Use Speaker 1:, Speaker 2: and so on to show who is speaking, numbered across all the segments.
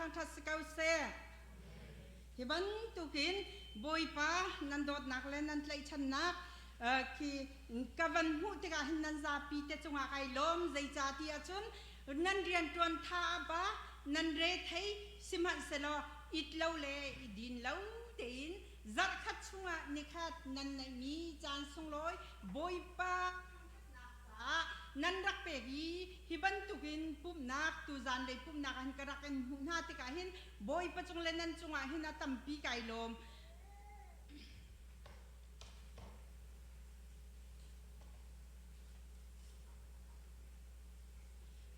Speaker 1: thangṭhat si ko seh. Hi bantukin Bawipa nan dawtnak le nan tlaihchannak khi ka van hmuh tikah hin nan zapi te cungah kai lawm zeicahtiah ahcun nan rianṭuan tha a ba nan rethei sihmanhsehlaw it lo le i din lo tein zarhkhat chungah nikhat nan neihmi caan sunglawi Bawipa caah nan rak pek i hi bantukin pumhnak tuzan lei pumhnak ah hin ka rak in hmuh hna tikah hin Bawipa cung le nan cungah hin a tampi kai lawm.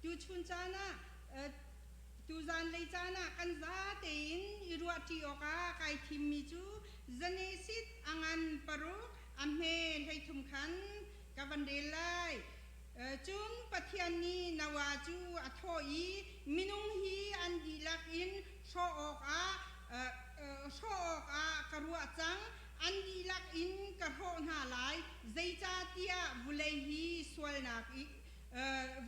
Speaker 1: Tuchun caan ah tuzan lei caan ah kan za tein i ruahṭi awkah kai thimmi cu Zanesit a ngan paruk a hme 30 khan ka van rel lai. Cun Pathian nih Noah cu a thawh i minung hi an dihlak in hrawh awkah hrawh awkah ka ruah cang. An dihlak in ka hrawh hna lai, zeicahtiah vulei hi sualnak i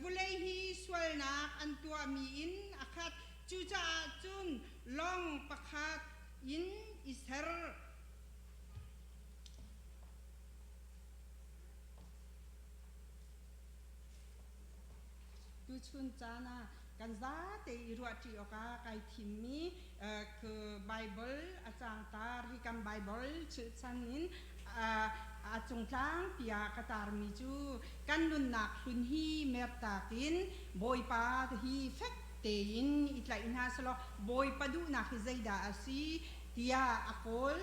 Speaker 1: vulei hi sualnak an tuahmi in a khat. Cucaah cun lawng pakhat in i ser. Tuchun caan ah kan zate i ruahṭi awkah kai thimmi Baibal a cangtar hi kan Baibal chilhchan in a cungtlang tiah ka tarmi cu kan nunnak hlun hi mertak in Bawipa hi fek tein i tlaih hna selaw Bawipa duhnak hi zeidah a si tiah a kawl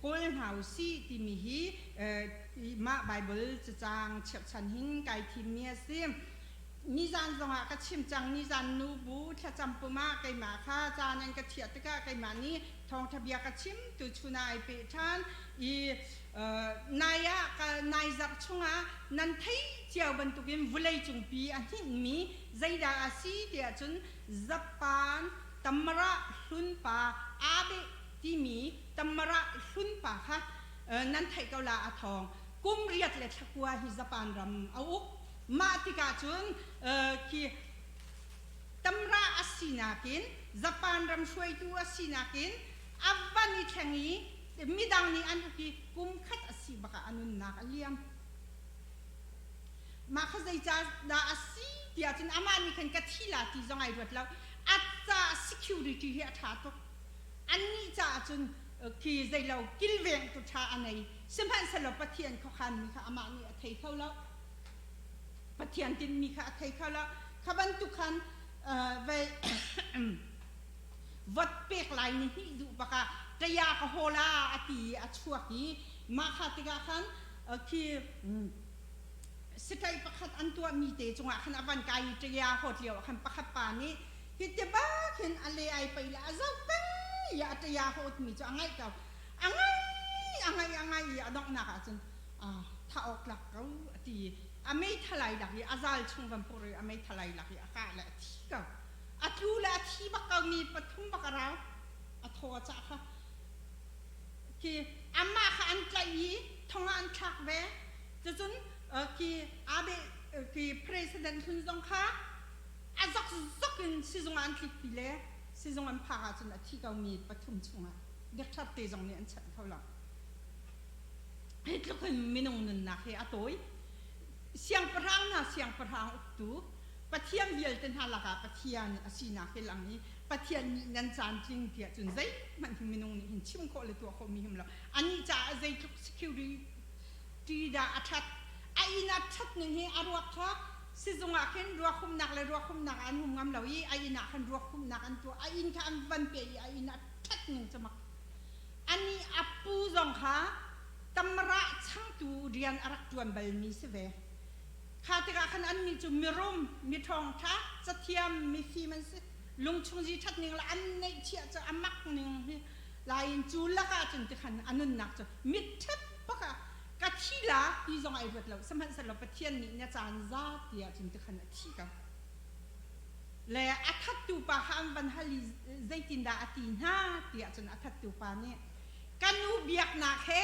Speaker 1: kawl hna u sih timi hi mah Baibal cacang chirhchan hin kai thimmi a si. Nizan zongah ka chim cang nizan nubu thlacam pum ah keimah kha caan an ka thiah tikah keimah nih thawngṭha bia ka chim tuchun ah ai peh ṭhan i nai ah nai zarh chungah nan theih cio bantukin vulei cungpi a hninhmi zeidah a si tiah cun Japan Tamara hlunpa Abe timi Tamara hlunpa kha nan theih ko la a thawng kum riat le thlakua hi Japan ram a uk mah tikah cun khi Tamra a sinak in Japan ram hruaitu a sinak in a van i thleng i midang nih an uk i kum khat a si bakah a nunnak a liam mah kha zeicah dah a si tiah cun amah nih khan ka thi la ti zong ai ruat lo a ca security hi a ṭha tuk annih caah cun khi zeilo kilveng tu ṭha a nei sihmanhsehlaw Pathian khuakhanmi kha amah nih a thei kho lo Pathian tinhmi kha a thei kho lo kha bantuk khan vei vot pek lai ni hnih duh bakah ṭaya ka hawla a ti i a chuak i mah kha tikah khan khi siṭaih pakhat an tuahmi te cungah khan a van kai i ṭaya hawt lio ah khan pakhat pa nih hi ti bak hin a le ai pei le a zoh peng i a ṭaya hawtmi cu a ngaih ko a ngai a ngai a ngai i a donghnak ah cun thah awk tlak ko a ti i a meithalai lak i a zal chung van pur i a meithalai lak i a kah le a thi ko a tlu le a thi bak ko mi pathum bak a rau a thaw a cah kha khi amah kha an tlaih i thong ah an thlak ve cucun khi abe khi president hlun zong kha a zok zok in sizung ah an tlikpi le sizung an phak ahcun a thi ko mi pathum chungah doctor te zong nih an chanh kho lo hi tluk in minung nunnak hi a tawi siangpahrang hna siangpahrang uktu Pathian vialte hna lakah Pathian a sinak hi lang i Pathian nih nan caan tling tiah cun zeihmanh hi minung nih hin chim khawh le tuah khawh mi him lo anih caah zeitluk security dah a ṭhat a inn a ṭhat ning hi a ruak kha sizung ah khin ruak humnak le ruak humnak an hum ngam lo i a inn ah khan ruak humnak an tuah a inn kha an van pe i a inn a ṭhat ning cu mak anih a pu zong kha tamra changtu rian a rak ṭuan balmi si ve Kha tikah khan annih cu mirum, miṭhawngṭha, cathiam, mifim an si. Lungchung zi ṭhat ning le an neihchiah cu a mak ning hi lain cu lakah cun tikhan a nunnak cu mitṭhep bak ah ka thi la ti zong ai ruat lo. Sihmanhsehlaw Pathian nih na caan za ti ahcun tikhan a thi ko. Le a thattu pa kha an van hal i zeitindah a ti hna ti ahcun a thattu pa nih ka nu biaknak he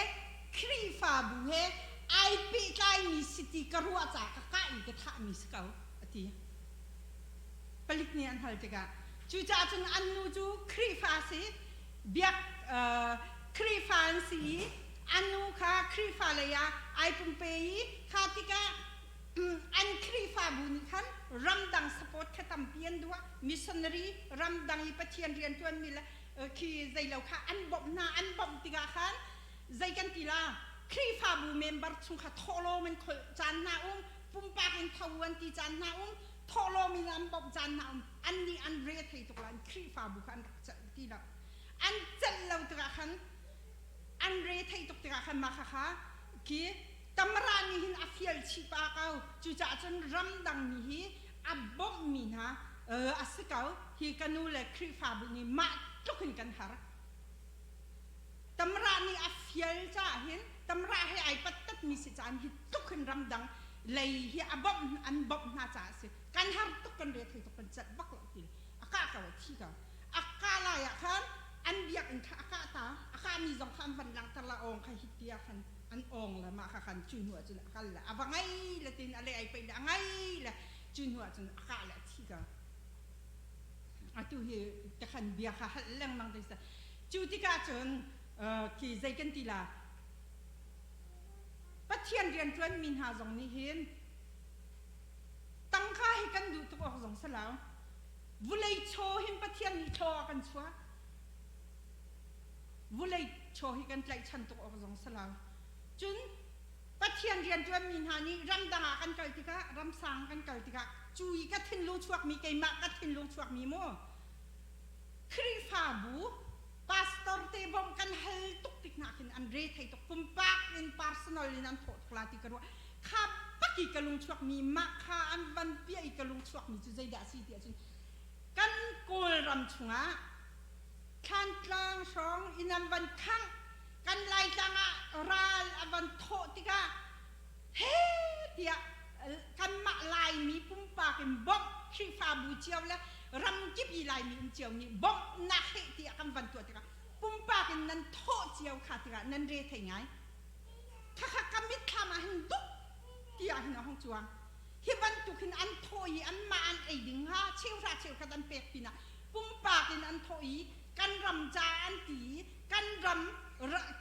Speaker 1: Khrihfabu he ai pehtlaimi si ti ka ruah caah ka kah i ka thahmi si ko a ti. Palik nih an hal tikah Cucaah cun an nu cu Khrihfa si, biak Khrihfa an si i an nu kha Khrihfa lei ah ai pumpe i kha tikah an Khrihfabu nih khan ramdang support kha tampi an duah. Missionary ramdang i Pathian rianṭuanmi le khi zeilo kha an bawmh hna. An bawmh tikah khan zei kan ti la, Khrihfabu member chung kha thawhlawm in kholh caan hna um, pumpak in tho an ti caan hna um, thawhlawm in an bawmh caan hna um. An nih an re thei tuk la, an Khrihfabu kha an rak celh ti lo. An celh lo tikah khan, an re thei tuk tikah khan mah kha kha khi Tamara nih hin a fial chih pa ko. Cucaah cun ramdang mi hi a bawmhmi hna a si ko. Hi ka nu le Khrihfabu nih mah tluk in kan har. Tamra nih a fial caah hin Tamra he ai pattatmi si caan hi tluk hin ramdang lei hi a bawmh an bawmh hna caah a si. Kan har tuk, kan rethei tuk, kan celh bak lo ti a kah ko, a thi ko. A kah lai ah khan an biakinn kha a kah ta, a kahmi zong kha an van langhter la, awng kha hit ti ah khan an awng le mah kha khan cu hnu ah cun a kal le a va ngei le tin a le ai peih le a ngei le cu hnu ah cun a kah le a thi ko. Atu hi takhan bia kha hal lengmang te sa. Cu tikah cun khi zei kan ti la, Pathian rianṭuan mi hna zong nih hin tangka hi kan duh tuk awk zong si lo. Vulei chaw hin Pathian nih thlaw a kan chuah. Vulei chaw hi kan tlaihchan tuk awk zong si lo. Cun Pathian rianṭuan mi hna nih ramdang ah kan kal tikah, ramsang kan kal tikah, cu i ka thinlung chuakmi, keimah ka thinlung chuakmi mu, Khrihfabu pastor te bawmh kan hal tuk tik hna khin an re thei tuk, pumpak in personal in an thawh tuk la ti ka ruah. Kha bak i ka lung chuakmi, mah kha an van piah i ka lung chuakmi cu zeidah a si ti ahcun, kan Kawlram chungah Thlantlang hrawng in an van khangh, kan Laitlang ah ral a van thawh tikah he tiah kanmah Laimi pumpak in bawmh, Khrihfabu cio le ramkip i Laimi um cio nih bawmhnak heh tiah kan van tuah tikah pumpak in nan thawh cio kha tikah nan re thei ngai. Khakha ka mitthlam ah hin duk tiah hin a hung cuang. Hi bantuk hin an thawh i anmah an ei ding hnga cheuhra cheukhat an pek pinah pumpak in an thawh i kan ram ca an ti i kan ram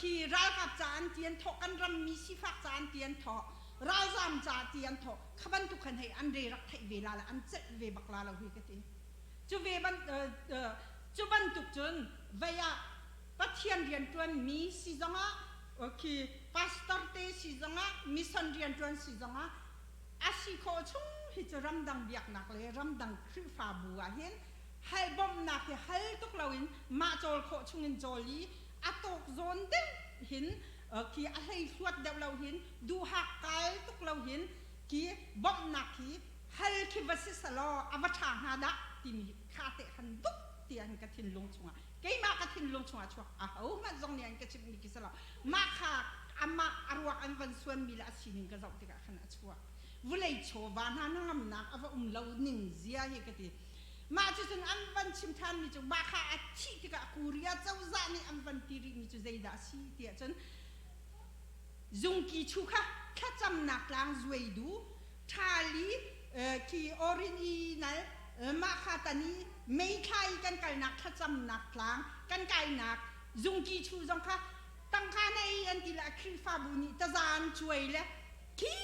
Speaker 1: khi ralkap ca an ti an thawh, kan ram mi sifak ca an ti an thawh, ralzam ca ti an thawh. Kha bantuk khan hei an re rak theih ve la le an celh ve bak la lo hi ka ti. Cu ve ban cu bantuk cun vei ah Pathian rianṭuan mi si zongah, khi pastor te si zongah, mission rianṭuan si zongah, a si khawh chung hi cu ramdang biaknak le ramdang Khrihfabu ah hin hal bawmhnak hi hal tuk loin mah cawl khawh chungin cawl i a tawk zawn deuh hin, khi a hleihluat deuh lo hin, duhhak kai tuk lo hin khi bawmhnak hi hal khi va si selaw a va ṭha hnga dah timi kha te khan duk tiah ka thinlung chungah, keimah ka thinlung chungah chuak. Ahohmanh zong nih an ka chimhmi khi si lo, mah kha amah a ruak an van suanmi le a sining ka zoh tikah khan a chuak. Vulei chawva hna hnangamnak a va um lo ning zia hi ka ti. Mah cu cun an van chim ṭhanmi cu mah kha a thih tikah Korea cozah nih an van ti rihmi cu zeidah a si tiah cun, zungki chu kha thlacamnak tlang zuai du ṭhali khi orin i nal mah kha tan i meithla i kan kalnak thlacamnak tlang kan kainak zungki chu zong kha tangka na ei an ti le Khrihfabu nih taza an cuai le khi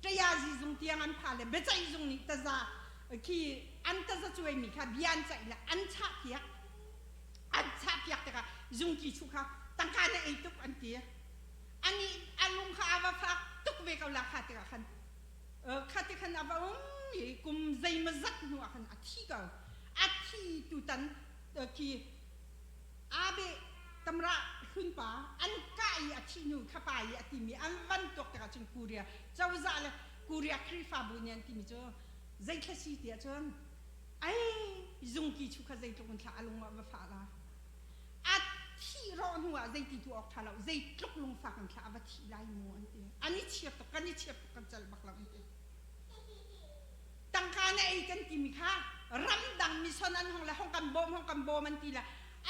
Speaker 1: ṭayazi zung tiang an pha le biaceih zung nih taza khi an taza cuaimi kha bia an ceih le an chah piak, an chah piak tikah zungki chu kha tangka na ei tuk an ti. Ani a lung kha a va fak tuk ve ko la. Kha tikah khan kha ti khan a va um i kum zeimawzat hnu ah khan a thi ko. A thi tutan khi Abe tamra hlunpa an kah i a thih hnu kha pa i a timi an van tuak tikah cun Korea cozah le Korea Khrihfabu nih an timi cu zeithla si tiah cun, ai zungki chu kha zeitluk in thla a lung ah va fah la, a thih rawh hnu ah zeiti tu awk ṭha lo, zeitluk lungfak in thla a va thih lai mu an ti. An i chir tuk, kan i chir tuk, kan celh bak lo an ti. Tangka na ei kan timi kha ramdang mison an hong le hong kan bawm, hong kan bawm an ti le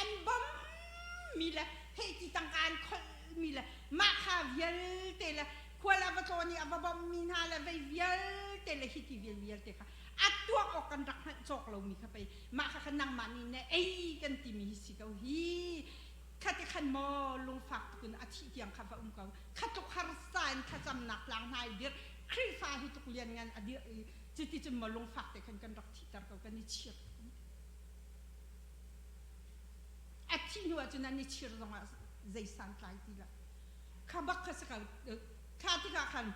Speaker 1: an bawm mi le hei ti tangka an kholh mi le mah kha vialte le khual a va tlawn i a va bawmh mi hna le vei vialte le hi ti vial vialte kha. A tuak awk kan rak hngalh cawk lomi kha pei mah kha kha nangmah nih na ei kan timi hi si ko hi. Khati khan maw lungfak tukin a thih tiang kha va um ko. Kha tluk harsa in thlacamnak tlang hna i dirh Khrihfa hi tuk lianngan a dirh i cuti cun maw lungfak te khan kan rak thihter ko kan i chir tuk. A thih hnu ahcun an i chir zongah zei santlai ti lo. Kha bak kha si ko. Kha tikah khan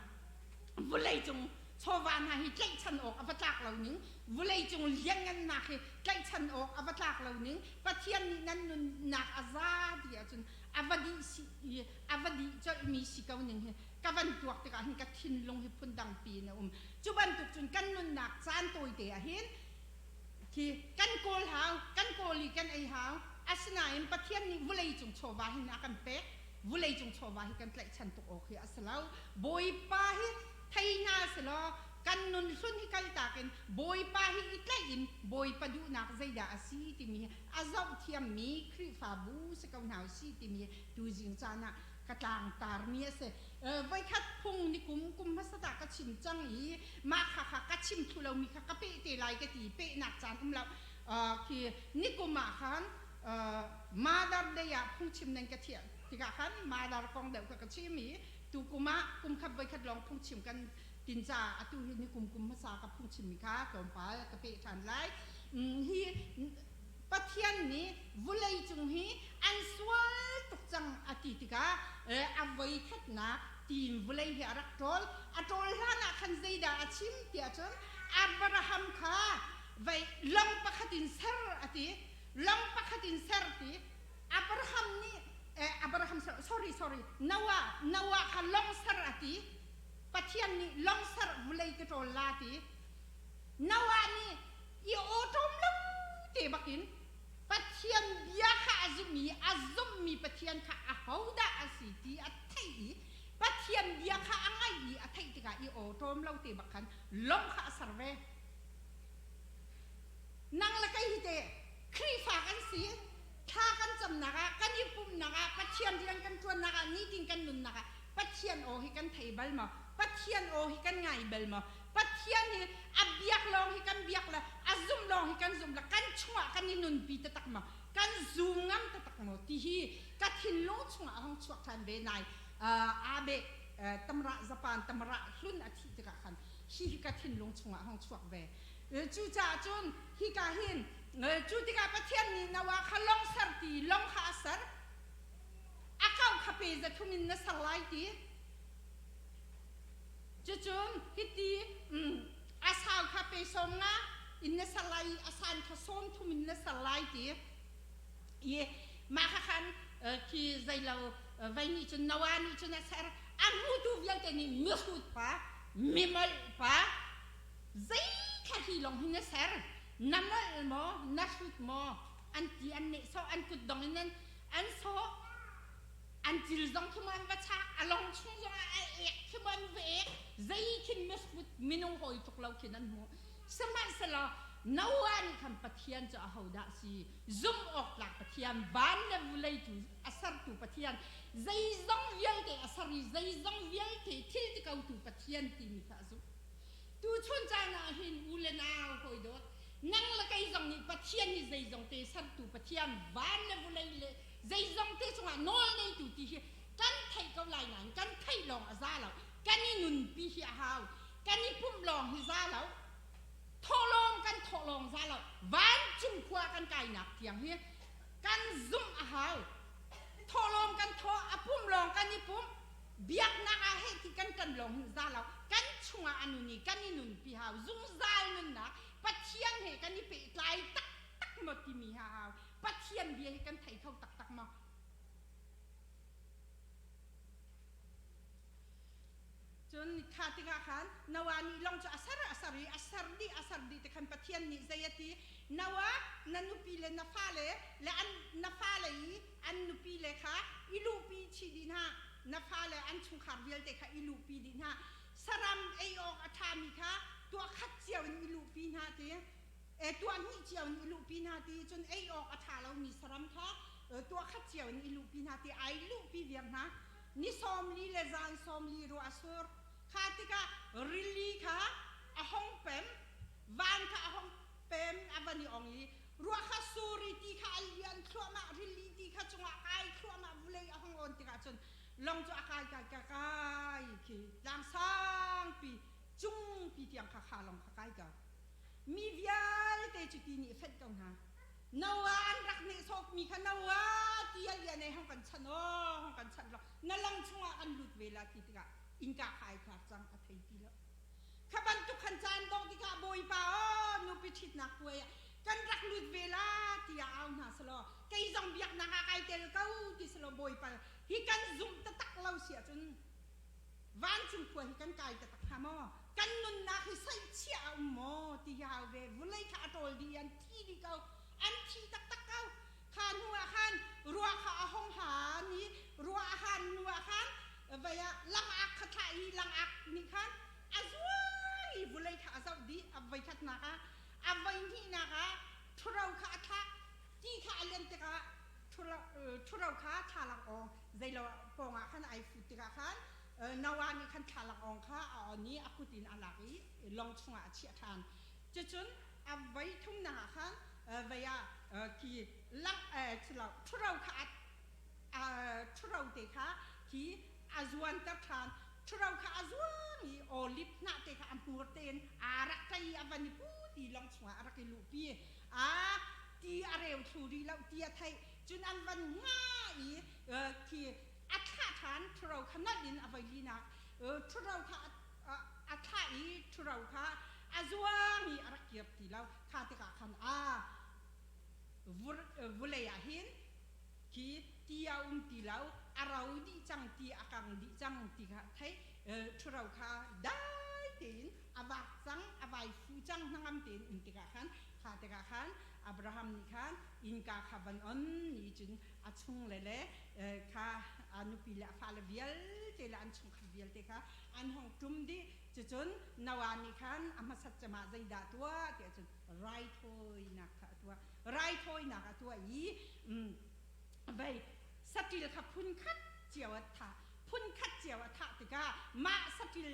Speaker 1: vulei cung chawva hna hi tlaihchan awk a va tlak lo ning vulei cung lianngannak hi tlaihchan awk a va tlak lo ning Pathian nih nan nunnak a za ti ahcun a va dih si a va dih colhmi si ko ning hi ka van tuak tikah hin ka thinlung hi phundang pi in a um. Cu bantuk cun kan nunnak caan tawite ah hin khi kan kawl hau, kan kawl i kan ei hau. Asinain Pathian nih vulei cung chawva hin a kan pek. Vulei cung chawva hi kan tlaihchan tuk awk hi a si lo. Bawipa hi thei hna selaw kan nun hlun hi kaltak in Bawipa hi i tlaih in Bawipa duhnak zeidah a si timi hi a zoh thiammi Khrihfabu si ko hna usih timi hi tuzing caan ah ka tlangtarmi a si. Voikhat phung ni kum kum hmasa ta ka chim cang i mah kha kha ka chim thlu lomi kha ka peh te lai ka ti pehnak caan um lo. Khi nikum ah khan Mother Day ah phungchim nan ka thiah tikah khan Mother kong deuh kha ka chim i tukum ah kum khat voikhat lawng phungchim kan tin caah atu hi ni kum kum hmasa ka phungchimmi kha tlawmpal ka peh ṭhan lai. Hi Pathian nih vulei cung hi an sual tuk cang a ti tikah a voi khatnak tiin vulei hi a rak ṭawl. A ṭawl hlan ah khan zeidah a chim tiah cun Abraham kha vei lawng pakhat in ser a ti. Lawng pakhat in ser ti. Abraham nih Abraham sorry sorry Noah Noah kha lawng ser a ti. Pathian nih lawng ser vulei ka ṭawl la ti. Noah nih i awṭawm lo te bakin Pathian bia kha a zumh i a zumhmi Pathian kha ahodah a si ti a theih i Pathian bia kha a ngaih i a theih tikah i awṭawm lo te bak khan lawng kha a ser ve. Nang le kei hi teh Khrihfa kan si, thla kan camnak ah, kan i pumhnak ah, Pathian rian kan ṭuannak ah, nitin kan nunnak ah Pathian aw hi kan thei bal maw? Pathian aw hi kan ngai bal maw? Pathian hi a biak lawng hi kan biak le a zumh lawng hi kan zumh le kan chungah kan i nunpi taktak maw? Kan zum ngam taktak maw? Ti hi ka thinlung chungah a hung chuak ṭhan ve nai. Abe tamrah Japan tamrah hlun a thih tikah khan hi hi ka thinlung chungah a hung chuak ve. Cucaah cun hika hin cu tikah Pathian nih Noah kha lawng ser ti lawng kha a ser. A kau kha pe zathum in na ser lai ti. Cucun hiti a sau kha pe sawm nga in na ser lai i a san kha sawm thum in na ser lai ti. I mah kha khan khi zeilo vei nih cun Noah nih cun a ser. A hmutu vialte nih mihrut pa, mimolh pa, zei thla hi lawng hi na ser na molh maw na hrut maw an ti an nehsawh an kutdong in an an sawh an cil zong khi an va chak a long chung zong ah a ek khi an va ek zei khin mihrut minung hawi tluk lo khin an hmu sihmanhsehlaw Noah nih khan Pathian cu ahodah si zum awk tlak Pathian van le vulei cu a sertu Pathian zeizong vialte a ser i zeizong vialte thil ti kotu Pathian timi kha a zumh Tuchun caan ah hin u le nau hawi dawt nang le kei zong nih Pathian hi zeizong te sertu Pathian van le vulei le zeizong te cungah nawl neitu ti hi kan theih ko lai nain kan theih lawng a za lo kan i nunpi hi a hau kan i pumh lawng hi za lo thawhlawm kan thawh lawng za lo vancung khua kan kainak tiang hi kan zumh a hau thawhlawm kan thawh a pumh lawng kan i pumh biaknak ah heh ti kan kan lawng hin za lo kan chungah a nun i kan i nunpi hau zungzal nunnak Pathian he kan i pehtlai taktak maw timi ha hau Pathian bia hi kan thei kho taktak maw cun kha tikah khan Noah nih lawng cu a ser a ser i a ser dih a ser dih ti khan Pathian nih zei a ti Noah na nupi le na fale le an na fale i an nupi le kha i luhpi chih dih hna na fale an chungkhar vialte kha i luhpi dih hna saram ei awk a ṭhami kha tuah khat cio in i luhpi hna ti e tuah hnih cio in i luhpi hna ti cun ei awk a ṭha lomi saram kha tuah khat cio in i luhpi hna ti ai luhpi viar hna ni sawm li le zan sawm li ruah a sur kha tikah rili kha a hong pem. Van kha a hong pem a van i ong i ruah kha sur i ti kha a lian thluahmah, rili ti kha cungah kai thluahmah, vulei a hong awn tikah cun lawng cu a kai kai kai kai khi tlang sangpi cungpi tiang kha kha lawng kha kai ko. Mi vialte cu ti nih a fenh ko hna. Noah an rak nehsawhmi kha Noah ti a lian ei hong kan chanh aw hong kan chanh law na lawng chungah kan lut ve la ti tikah innka kha ai khar cang a thei ti lo. Kha bantuk khan caan dongh tikah Bawipa aw nupi ṭhitnak puai ah kan rak lut ve la tiah au hna selaw kei zong biaknak ah kai tel ko ti selaw Bawipa hi kan zumh taktak lo si ahcun vancung khua hi kan kai taktak hnga maw? Kan nunnak hi saihchiah a um maw ti hi hau ve. Vulei kha a ṭawl dih i an thi dih ko. An thi taktak ko. Kha hnu ah khan ruah kha a hong han i ruah a han hnu ah khan vei ah langak kha thlah i langak nih khan a zuang i vulei kha a zoh dih. A voikhatnak ah a voihnihnak ah ṭhuro kha a thlah. Ti kha a lian tikah ṭhuro kha thlalang awng zeilo pawngah khan ai fut tikah khan Noah nih khan thlalang awng kha a on i a kut in a lak i lawng chungah a chiah ṭhan. Cucun a voi thumnak ah khan vei ah khi lang ṭhuro kha ṭhuro te kha khi a zuanter ṭhan. Ṭhuro kha a zuang i olive hnah te kha a hmur tein aa rak ṭai i a van i put i lawng chungah a rak i luhpi. A ti a reu thlu rih lo ti a theih. Cun an van hngah i khi a thlah ṭhan ṭhuro kha nalh in a voi linak ṭhuro kha a thlah i ṭhuro kha a zuang i a rak kir ti lo. Kha tikah khan a vulei ah hin khi ti a um ti lo, a ro dih cang, ti a kang dih cang ti kha theih. Ṭhuro kha dai tein a vak cang, a vai fu cang, hnangam tein um tikah khan kha tikah khan Abraham nih khan innka kha van on ni cun a chungle le kha a nupi le a fale vialte le an chungkhat vialte kha an hong ṭum dih. Cucun Noah nih khan a hmasat cem ah zeidah tuah tiah cun raithawinak kha a tuah. Raithawinak a tuah i vei saṭil kha phunkhat cio a thah. Phunkhat cio a thah tikah mah saṭil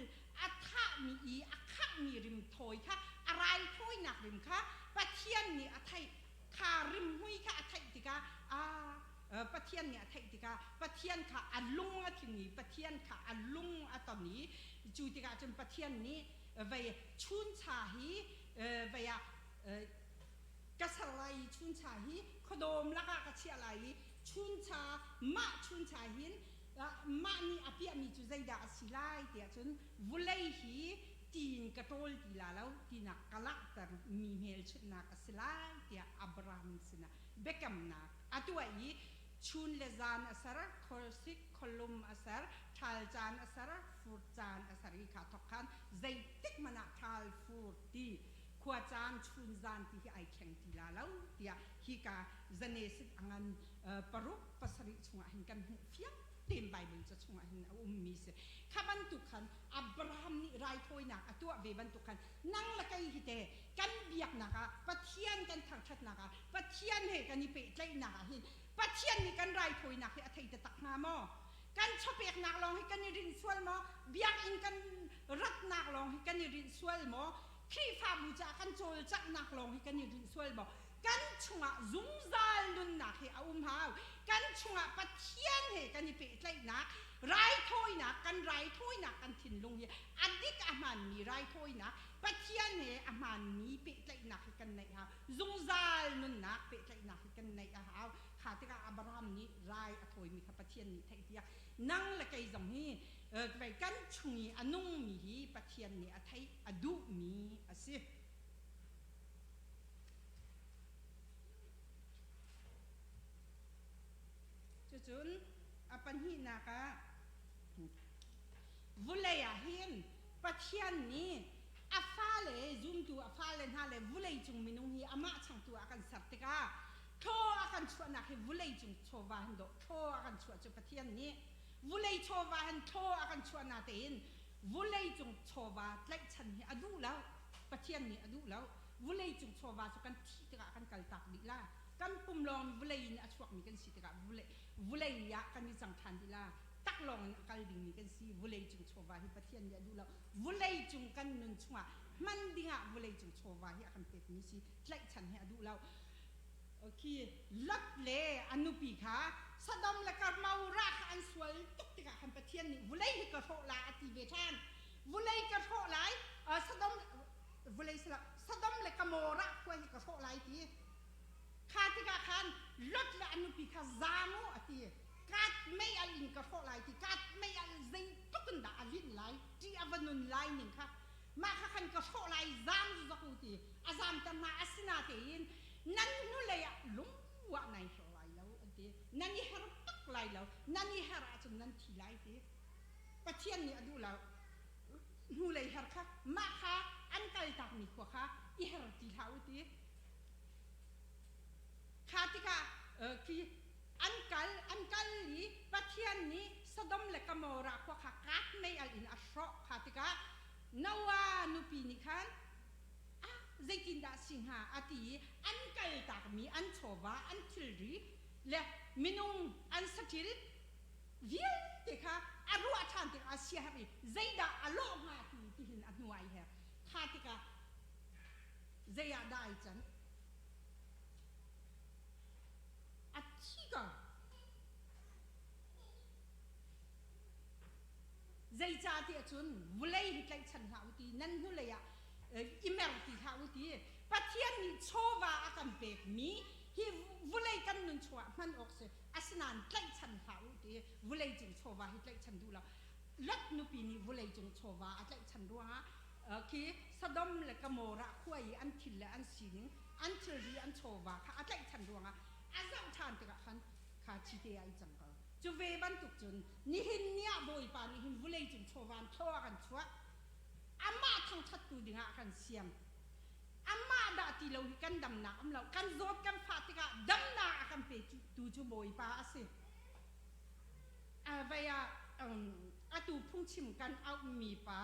Speaker 1: a thahmi i a khanghmi rimthawi kha a raithawinak rim kha Pathian nih a theih. Kha rimhmui kha a theih tikah Pathian nih a theih tikah Pathian kha a lung a tling i Pathian kha a lung a ton i cu tikah cun Pathian nih vei chuncha hi vei ah ka ser lai i chuncha hi khuadawm lakah ka chiah lai i chuncha mah chuncha hin mah nih a piahmi cu zeidah a si lai tiah cun vulei hi tiin ka ṭawl ti la lo tinak ka langhter mi hmelchunhnak a si lai tiah Abraham sinah biakamnak a tuah i chun le zan a ser, khuasik khualum a ser, ṭhal caan a ser, fur caan a ser i kha thawk khan zeitik hmanh ah ṭhal fur ti khua caan chun zan ti hi ai thleng ti la lo tiah hika Genesis a ngan paruk pasarih chungah hin kan hmuh fiang tein Bible ca chungah hin a ummi si. Kha bantuk khan Abraham nih raithawinak a tuah ve bantuk khan nang le kei hi te kan biaknak ah Pathian kan thangṭhatnak ah Pathian he kan i pehtlaihnak ah hin Pathian nih kan raithawinak hi a thei taktak hnga maw? Kan chawpeknak lawng hi kan i rinh sual maw? Biakinn kan ratnak lawng hi kan i rinh sual maw? Khrihfabu caah kan cawlcanghnak lawng hi kan i rinh sual maw? Kan chungah zungzal nunnak hi a um hau. Kan chungah Pathian he kan i pehtlaihnak, raithawinak, kan raithawinak kan thinlung hi a dik a hmaanmi raithawinak, Pathian he a hmaanmi pehtlaihnak hi kan neih hau. Zungzal nunnak pehtlaihnak hi kan neih a hau. Kha tikah Abraham nih rai a thawimi kha Pathian nih theihpiak. Nang le kei zong hi kan chung i a nungmi hi Pathian nih a theih, a duhmi a si. Cucun a pahnihnak ah vulei ah hin Pathian nih a fale zumtu a fale hna le vulei cung minung hi amah changtu ah a kan ser tikah thaw a kan chuahnak hi vulei cung chawva hin dawh thaw a kan chuah cu Pathian nih vulei chawva hin thaw a kan chuah na tein vulei cung chawva tlaihchan hi a duh lo. Pathian nih a duh lo. Vulei cung chawva cu kan thih tikah kan kaltak dih la. Kan pum lawng in vulei in a chuakmi kan si tikah vulei ah kan i cang ṭhan dih la. Tak lawng in a kal dingmi kan si. Vulei cung chawva hi Pathian nih a duh lo. Vulei cung kan nun chungah Hman dingah vawleicung chawva hi a kan pekmi si. Tlaihchan hi a duh lo. Khi Lot le a nupi kha Sodom le Gomorrah kha an sual tuk tikah khan Pathian nih vulei hi ka hrawh la a ti ve ṭhan. Vulei ka hrawh lai, Sodom vulei sila Sodom le Gomorrah khua hi ka hrawh lai ti. Kha tikah khan Lot le a nupi kha zaam u a ti. Kat mei al in ka hrawh lai ti. Kat mei al zeitluk in dah a linh lai, ṭih a va nun lai ning kha mah kha khan ka hrawh lai zaam zok u ti a zaamter hna. Asinatein nan hnulei ah lungwah nai hrawh lai lo an ti. Nan i her bak lai lo. Nan i her ahcun nan thi lai ti. Pathian nih a duh lo. Hnulei her kha mah kha an kaltakmi khua kha i her ti hlah u ti. Kha tikah khi an kal an kal i Pathian nih Sodom le Gomorrah khua kha kat mei al in a hrawh. Kha tikah Noah nupi nih khan ah zeitindah si hnga a ti i an kaltakmi an chawva an thilri le minung an saṭil vialte kha a ruah ṭhan tikah a siaherh i zeidah a lawh hnga ti tihin a hnu ai her. Kha tikah zei ah dah ai can? A thi ko. Zeicahtiah cun vulei hi tlaihchan hlah u ti nan hnulei ah i mer ti hlah u ti Pathian nih chawva a kan pekmi hi vulei kan nun chungah hman awk si asinain tlaihchan hlah u ti vulei cung chawva hi tlaihchan duh lo Lot nupi nih vulei cung chawva a tlaihchan ruangah khi Sodom le Gomorrah khua i an thil le an sining, an thilri an chawva kha a tlaihchan ruangah a zoh ṭhan tikah khan kha chite ah i cang ko. Cu ve bantuk cun nihin ni ah Bawipa nih hin vulei cung chawva in thlaw a kan chuah. Amah thangṭhattu dingah a kan siam. Amah dah ti lo hi kan damnak um lo. Kan zawt kan fah tikah damnak a kan petu cu Bawipa a si. Vei ah atu phungchim kan auhmi pa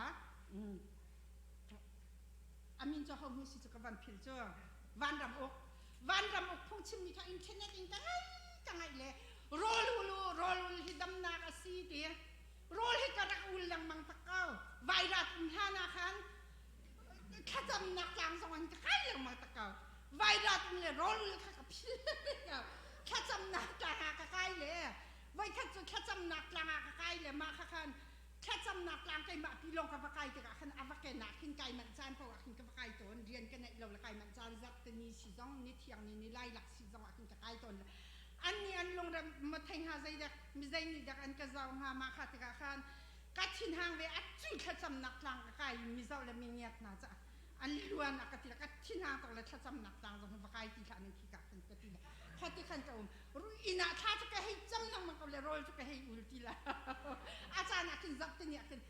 Speaker 1: a min cu ho si cu ka van phil cu Vanram Uk Vanram Uk phungchimmi kha internet in ka ngai ka ngaih le rawl ul u rawl ul hi damnak a si ti rawl hi ka rak ul lengmang tak ko vairat um hlan ah khan thlacamnak tlang zong an ka kai lengmang tak ko vairat um le rawl ul kha ka phil thlacamnak tlang ah ka kai le voikhat cu thlacamnak tlang ah ka kai le mah kha khan thlacamnak tlang keimah pi lawng ka va kai tikah khan a va ken ah khin kai manh caan paoh ah khin ka va kai tawn rian ka neih lo le kai manh caan zarh tini si zong ni thiang ni ni lai lak si zong ah khin ka kai tawn le an nih an lungrem ma thei hnga zeidak mi zei nih dak an ka zau hnga mah kha tikah khan ka thinhang ve a cu thlacamnak tlang ka kai mi zoh le mi ngiat hna ca an luan a ka ti ka thinhang tuk le thlacamnak tlang zong va kai ti hlah ning khi ka khan ka ti le kha ti khan ka um inn ah thla cu ka hei cam lengmang ko le rawl cu ka hei ul ti la a caan ah khin zarh tini ah khin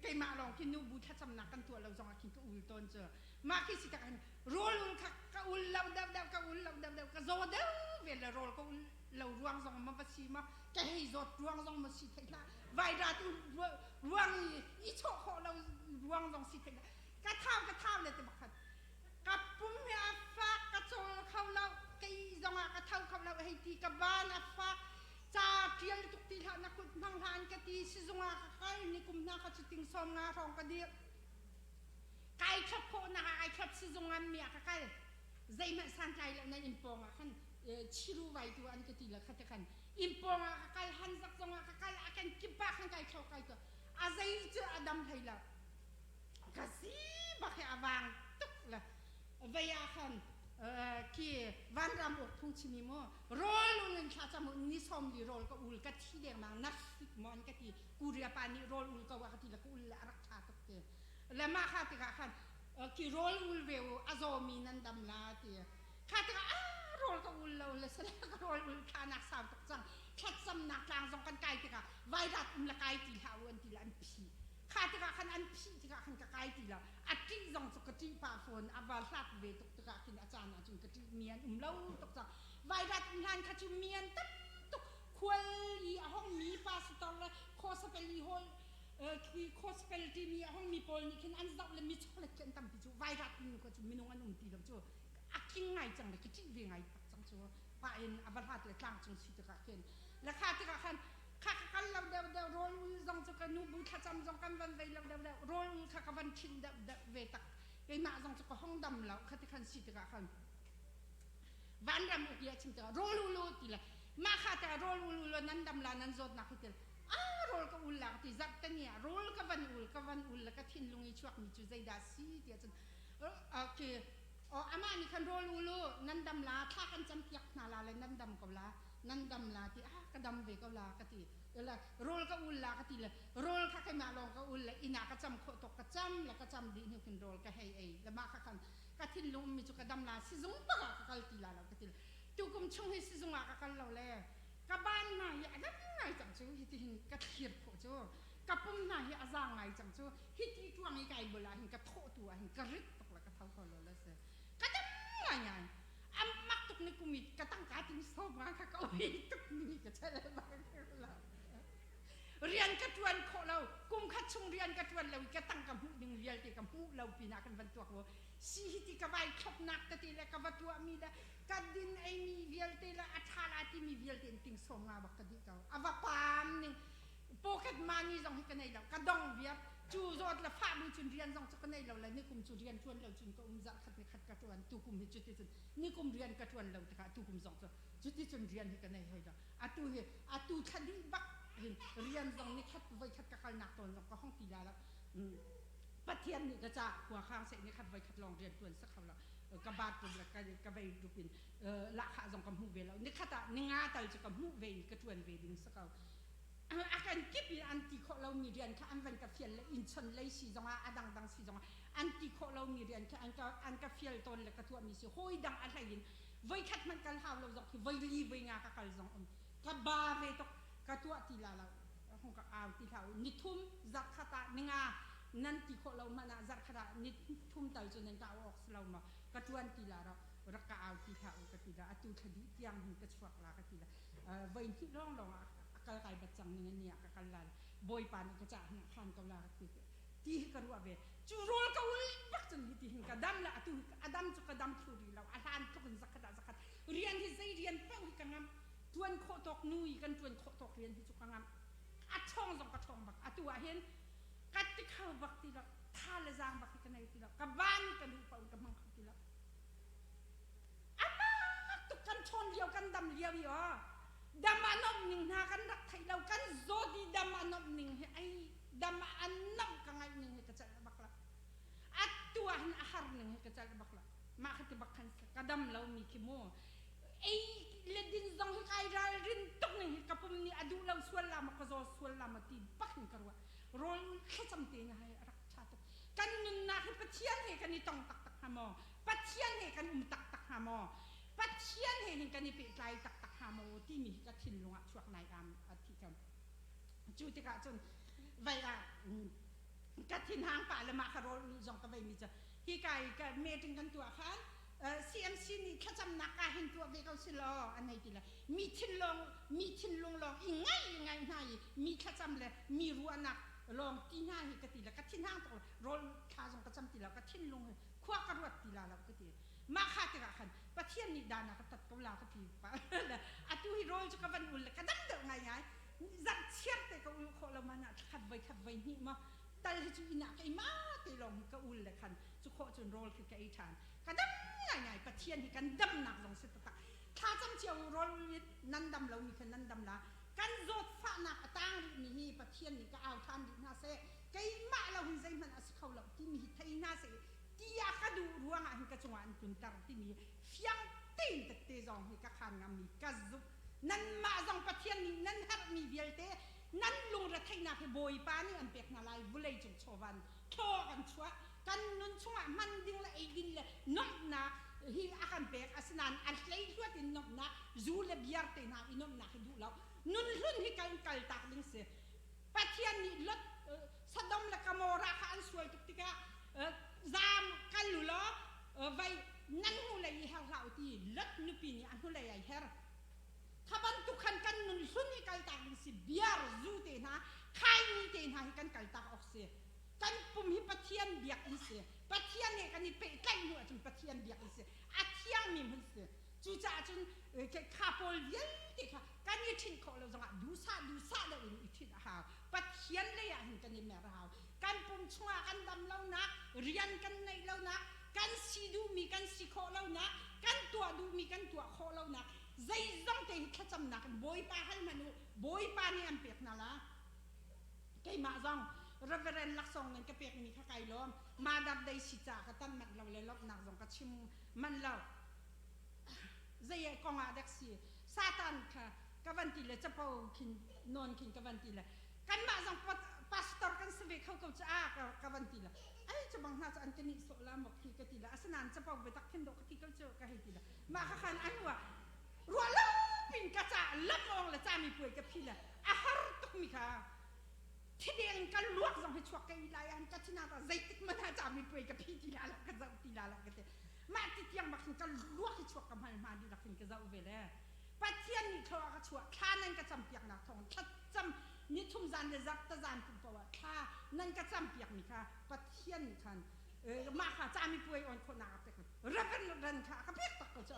Speaker 1: keimah lawng khi nu bu thlacamnak kan tuah lo zong ah khin ka ul tawn cu mah khi si tak hin rawl ul kha ka ul lo deuh deuh ka ul lo deuh deuh ka zaw deuh ve le rawl ka ul lo ruang zong ma va si ma ka hei zawt ruang zong ma si thei hlah vairat ruang i i chawh khawh lo ruang zong si thei hlah ka thau ka thau le ti bakhat ka pum hi a fak ka cawl kho lo kei zong ah ka tho kho lo hei ti ka van a fak ca tial tuk ti hlah na kut hmang hlan ka ti sizung ah ka kal ni kum hna ka chu ting som nga hrawng ka dir kai thlop khawh nak ah ai thlop sizung an mi ah ka kal zeihmanh santlai lo nan inn pawng ah khan chiru vai tu an ka ti la kha te khan inn pawng ah ka kal han zak zong ah ka kal a kan kip ah khan kai thlo kai to a zei cu a dam hlei lo ka si bak hi a vang tuk le vei ah khan khi vanram uk phung chimi mu rawl ul in thla cam ni som li rawl ka ul ka thi dengmang na hrik mo an ka ti kuria pa nih rawl ul ko a ka ti le ka ul le a rak tha tuk te le mah kha tikah khan khi rawl ul ve u a zawmi nan dam la ti kha tikah a rawl ka ul lo le sala ka rawl ul thla nak sau tuk cang thlacamnak tlang zong kan kai tikah vairat um le kai ti hlah u an ti le an phi Kha tikah khan an phih tikah khan ka kai ti lo. A ṭih zong cu ka ṭih pah fawn. A va hlat ve tuk tikah khin a caan ahcun ka ṭih mi an um lo tuk cang. Vairat um hlan kha cu mi an tam tuk. Khual i a hong mi pastor le gospel i hol gospel timi a hong mi pawl nih khin an zoh le mi chawlet khi an tampi cu vairat um kha cu minung an um ti lo cu a king ngai cang le ka ṭih ve ngai tak cang cu pa in a va hlat le tlang cung si tikah khin le kha tikah khan kha ka kal lo deuh deuh rawl ul zong cu ka nu bu thlacam zong kan van vei lo deuh deuh rawl ul kha ka van ṭhinh deuh deuh ve tak. Keimah zong cu ka hong dam lo khati khan si tikah khan vanram uk i a chim tikah rawl ul u ti le mah kha te rawl ul u law nan dam la nan zawtnak hi til a rawl ka ul la ti zarh te ni ah rawl ka van ul ka van ul le ka thinlung i chuakmi cu zeidah si ti ahcun khi amah nih khan rawl ul u nan dam la thla kan cam piak hna la le nan dam ko la nan dam la ti ah ka dam ve ko la ka ti le rawl ka ul la ka ti le rawl kha keimah lawng ka ul le inn ah ka cam khawh tuk ka cam le ka cam dih hnu khin rawl ka hei ei le mah kha khan ka thinlung ummi cu ka dam la sizung bak ah ka kal ti la lo ka ti tukum chung hi sizung ah ka kal lo le ka ban hna hi a dam ngai cang cu hi ti hin ka thlir khawh cu ka pum hna hi a zaang ngai cang cu hi ti tuang i kai bul ah hin ka thawh tu ah hin ka rit tuk le ka tho kho lo le si ka dam ngai ngai a mak tuk ni kum i ka tangka ting som nga kha ka ui tuk ni ka chel bak lo rian ka ṭuan khawh lo kum khat chung rian ka ṭuan lo i ka tangka hmuh ding vialte ka hmuh lo pinah kan van tuak wo si hi ti ka vai thlopnak tete le ka va tuahmi le ka din eimi vialte le a ṭha la timi vialte in ting som nga bak ka dih ko a va paam ning pocket money zong hi ka nei lo ka dong viar cu zawt le fah bu cun rian zong cu ka nei lo le nikum cu rian ṭuan lo cun ka um zarh khat ni khat ka ṭuan tukum hi cuti cun nikum rian ka ṭuan lo tikah tukum zong cu cuti cun rian hi ka nei hoi lo atu hi atu thla dih bak hin rian zong ni khat voi khat ka kalnak tawn zong ka hong ti la lo. Pathian nih ka ca khua khang seh ni khat voi khat lawng rian tuan sak lo ka bat rum le ka vei rup in lahkhah zong ka hmuh ve lo. Ni khat ah ni nga tal cu ka hmuh ve in ka tuan ve ding si ko. A kan kip in an ti khawh lomi rian kha an van ka fial le inn chon lei si zong ah a dangdang si zong ah an ti khawh lomi rian kha an ka fial tawn le ka tuahmi si. Hawi dang a hlei in voi khat hmanh kal hau lo zong khi voi li voi nga ka kal zong um ka ba ve tuk ka tuah ti la lo hong ka au ti hlah u. Ni thum zarh khat ah ni nga nan ti khawh lo hmanh ah zarh khat ah ni thum tal cu nan ka au awk si lo maw ka tuan ti la ro rak ka au ti hlah u ka ti la. Atu thla dih tiang hin ka chuak la ka ti la. Voi hnih lawng lawng ah a kal kai bat cang ning ni ah ka kal la. Bawipa nih ka cah hin khan ko la ka ti ti hi ka ruah ve. Cu rawl ka ul bak cun hi ti hin ka dam la. Atu a dam cu ka dam thlu rih lo. A hlan tluk in zakhat ah zakhat rian hi zei rian paoh hi ka ngam tuan khawh tawk nu i kan tuan khawh tawk rian hi cu ka ngam a ṭhawng zong ka ṭhawng bak. Atu ah hin ka ti kho bak ti lo tha le zaang bak hi ka nei ti lo ka van ka duh paoh ka hmang kho ti lo. Amak tuk kan ṭhawn lio kan dam lio i aw dam a nomh ning hna kan rak theih lo. Kan zawt i dam a nomh ning hi ai dam a nomh ka ngaih ning hi ka celh bak lo. Atu ah hin a har ning hi ka celh bak lo. Mah kha ti bak khan ka dam lo mi khi mu ei le din zong hi kai ralrin tuk ning hi ka pum nih a duh lo sual la ma ka zaw sual la ma ti bak hin ka ruah. Rawl thlacam te na hai rak ṭha tuk. Kan nunnak hi Pathian he kan i tong taktak hnga maw? Pathian he kan um taktak hnga maw? Pathian he hin kan i pehtlai taktak hnga maw timi hi ka thinlung ah chuak nai am a thi kan cu tikah cun vai ah ka thinhang pah le mah kha rawl ulh zong ka vei mi cu hi kai ka meeting kan tuah khan CMC nih thlacamnak ka hin tuah ve ko si law an hei ti le mi thinlung mi thinlung lawng i ngai ngai hna i mi thlacam le mi ruahnak lawng ti hna hi ka ti le ka thinhang tuk rawl thla zong ka cam ti lo ka thinlung hi khua ka ruat ti la lo ka ti. Mah kha tikah khan Pathian nih dana ka tat ko la ka ti pa. Atu hi rawl cu ka van ul le ka dam deuh ngai ngai zarh chiar te ka ul khawh lo man ah khat voi khat voi hnih ma tal hi cu inn ah keimah te lawng hi ka ul le khan cu khawh cun rawl khi ka ei ṭhan ka dam ngai ngai. Pathian hi kan damnak zong si taktak. Thlacam cio rawl ul in nan dam lomi khan nan dam la. Kan zawtfahnak a tang rihmi hi Pathian nih ka au ṭhan rih hna seh keimah lo hin zeihmanh a si kho lo timi hi thei hna seh tiah ka duh ruangah hin ka cungah an tlunter timi fiang tein tette zong hi ka khan ngammi ka zumh. Nanmah zong Pathian nih nan herhmi vialte nan lungretheihnak hi Bawipa nih an pek hna lai. Vulei cung chawvan thlaw kan chuah kan nun chungah hman ding le ei ding le nuamhnak hi a kan pek. Asinain a hleihluat in nuamhnak zu le biar te hna i nuamhnak hi duh lo. Nun hlun hi kan kal tak ding si. Pathian nih Lot Sodom le Gomorrah kha an sual tuk tikah zaam kal u law vai nan hnulei i her hlah u ti Lot nupi nih a hnulei ai her. Kha bantuk khan kan nun hlun hi kaltak ding si. Biar zu te hna khaini te hna hi kan kaltak awk si. Kan pum hi Pathian biakinn si. Pathian he kan i pehtlaih hnu ahcun Pathian biakinn si. A thiangmi hmun si. Cucaah cun kha pawl vialte kha kan i ṭhinh khawh lo zongah duhsah duhsah deuh in i ṭhinh a hau. Pathian lei ah hin kan i mer a hau. Kan pum chungah kan dam lonak, rian kan neih lonak, kan si duhmi kan si khawh lonak, kan tuah duhmi kan tuah khawh lonak, zeizong te hi thlacamnak in Bawipa hal hmanh u, Bawipa nih an pek hna la. Keimah zong Reverend laksawng nan ka pekmi kha kai lawm. Mother Day si ca ka tan manh lo le lawmhnak zong ka chim manh lo. Zei kong ah dek si Satan kha ka van ti le capo khin nawn khin ka van ti le kanmah zong pastor kan si ve kho ko cu a ka van ti le ai cu bang hna cu an ka nih sawh la mok hi ka ti le asinain capo biatak khin dawh ka ti ko cu ka hei ti le mah kha khan an ruah ruah lo pin ka ca lam ong le cami puai ka phi le a har tuk mi kha thideng ka luak zong hi chuak ka i lai an ka thina ta zeitik man ha cami puai ka phi ti la lo ka zoh ti la lo ka ti mah ti tiang bak hin ka luak hi chuak ka hmal hma di lak hin ka zoh ve le Pathian nih thlua ka chuah thla nan ka campiak nak thawng thlacam ni thum zan le zarh ta zan kum poah thla nan ka campiak mi kha Pathian nih khan mah kha cami puai on khawhnak a pek reverend ran kha ka pek tak ko cu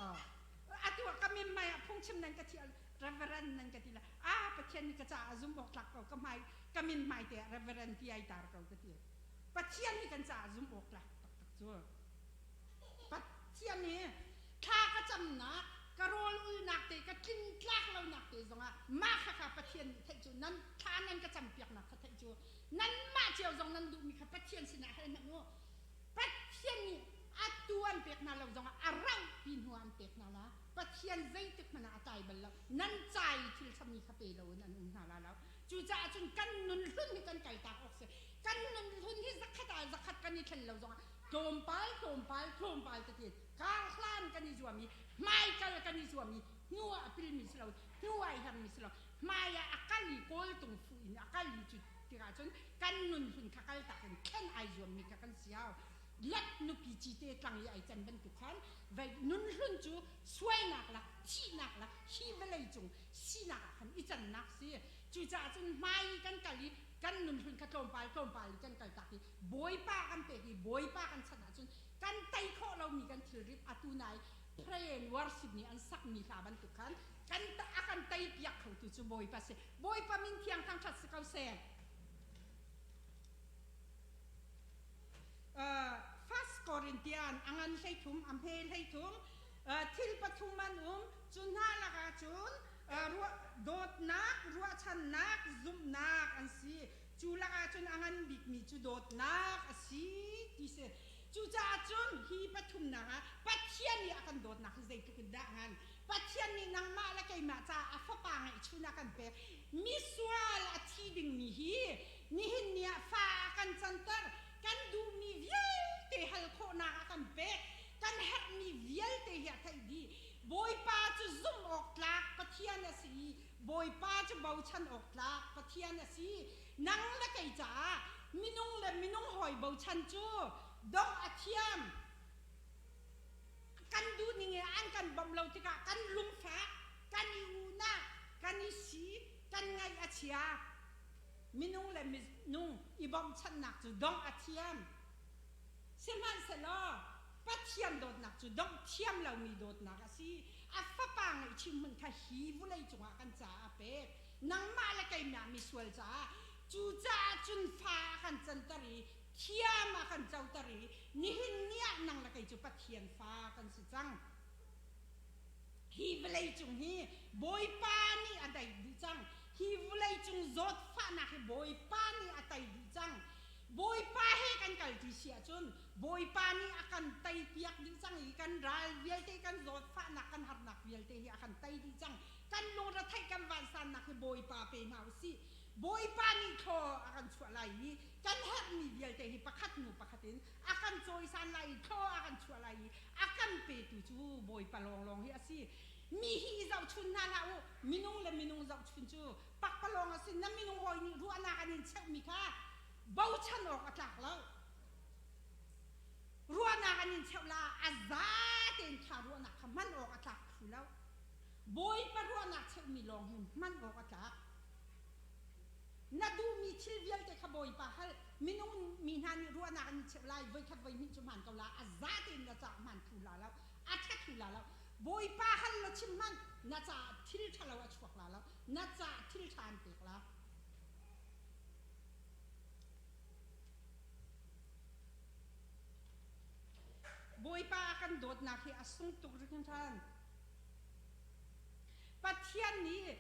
Speaker 1: atu ah ka min mai ah phungchim nan ka thial reverend nan ka ti la a Pathian nih ka caah zum awk tlak ko ka hmai ka min hmai te ah reverend ti ai tar ko ka ti Pathian nih kan caah zum awk tlak taktak cu Pathian nih thla ka camnak ka rawl ulnak te ka tlingtlak lonak te zongah mah kha kha Pathian nih theih cu nan thla nan ka campiaknak kha theih cu nanmah cio zong nan duhmi kha Pathian sinah hal hmanh u. Pathian nih atu an pek hna lo zongah a rauh pi hnu an pek hna la. Pathian zeitik hmanh ah a tlai bal lo. Nan ca i thil thammi kha pe loin an um hna la lo. Cucaah cun kan nun hlun hi kan kaltak awk si. Kan nun hlun hi zakhat ah zakhat kan i thlen lo zongah tlawmpal tlawmpal tlawmpal tete kar hlan kan i zuam i hmaikal kan i zuam i hnu ah a pilmi si lo hnu ah i hermi si lo hmai ah a kal i kawltung fuh in a kal i cu tikah cun kan nun hlun kha kal tak in thlen ai zuammi kha kan si hau let nupi cite tlang i ai can bantuk khan vei nun hlun cu sualnak lak thihnak lak hi vawlei cung sinak ah khan i cannak si cucaah cun hmai kan kal i kan nun hlun kha tlawmpal tlawmpal i kan kal tak i bawipa kan pek i bawipa kan chan ahcun kan tei khawh lomi kan thilrit atu nai pray and worship nih an sakmi hla bantuk khan kan a kan tei piak khotu cu Bawipa si. Bawipa min thiang thangṭhat si ko seh. First Corinthian a ngan 13 a hme 13 thil pathum an um cu hna lakah cun dawtnak ruahchannak zumhnak an si cu lakah cun a ngan bikmi cu dawtnak a si ti si cucaah cun hi pathumnak ah Pathian nih a kan dawtnak hi zeitluk in dah ngan Pathian nih nangmah le keimah caah a fapa ngeihchun a kan pek. Misual a thi dingmi hi nihin ni ah fa a kan canter. Kan duhmi vialte hal khawhnak a kan pek. Kan herhmi vialte hi a theih dih. Bawipa cu zumh awk tlak Pathian a si i Bawipa cu bochan awk tlak Pathian a si. Nang le kei caah minung le minung hawi bochan cu dongh a thiam. Kan duhning i an kan bawmh lo tikah kan lungfak, kan i unah, kan i si, kan ngaih a chia. Minung le minung i bawmhchanhnak cu dongh a thiam. Sihmanhsehlaw Pathian dawtnak cu dongh thiam lomi dawtnak a si. A fapa ngaihchih hmun kha hi vawlei cungah kan caah a pek. Nangmah le keimah misual caah cucaah cun fa a kan canter i thiam a kan coter i nihin ni ah nang le kei cu Pathian fa kan si cang. Hi vawlei cung hi Bawipa nih a dai dih cang. Hi vawlei cung zawtfahnak hi Bawipa nih a tei dih cang. Bawipa he kan kal ti si ahcun Bawipa nih a kan tei piak dih cang i kan ral vialte kan zawtfahnak kan harnak vialte hi a kan tei dih cang. Kan lungretheih kan vansannak hi Bawipa pe hna u sih. Bawipa nih thlaw a kan chuah lai i kan herhmi vialte hi pakhat hnu pakhat in a kan cawisan lai i thlaw a kan chuah lai i a kan petu cu Bawipa lawnglawng hi a si. Mi hi i zohchun hna hlah u. Minung le minung zohchun cu pakpalawng a si. Na minung hawi nih ruahnak an in cheuhmi kha bochan awk a tlak lo. Ruahnak an in cheuh la a za tein kha ruahnak kha hman awk a tlak thlu lo. Bawipa ruahnak cheuhmi lawng hi hman awk a tlak. Na duhmi thil vialte kha Bawipa hal. Minung mi hna nih ruahnak an cheuh lai, voikhat voihnih cu hmaan ko la, a za tein na caah hmaan thlu la lo, a ṭha thlu la lo. Bawipa hal la chim hmanh, na caah thil ṭhalo a chuak la lo, na caah thil ṭha an pek la. Bawipa a kan dawtnak hi a sung tuk hringhran. Pathian nih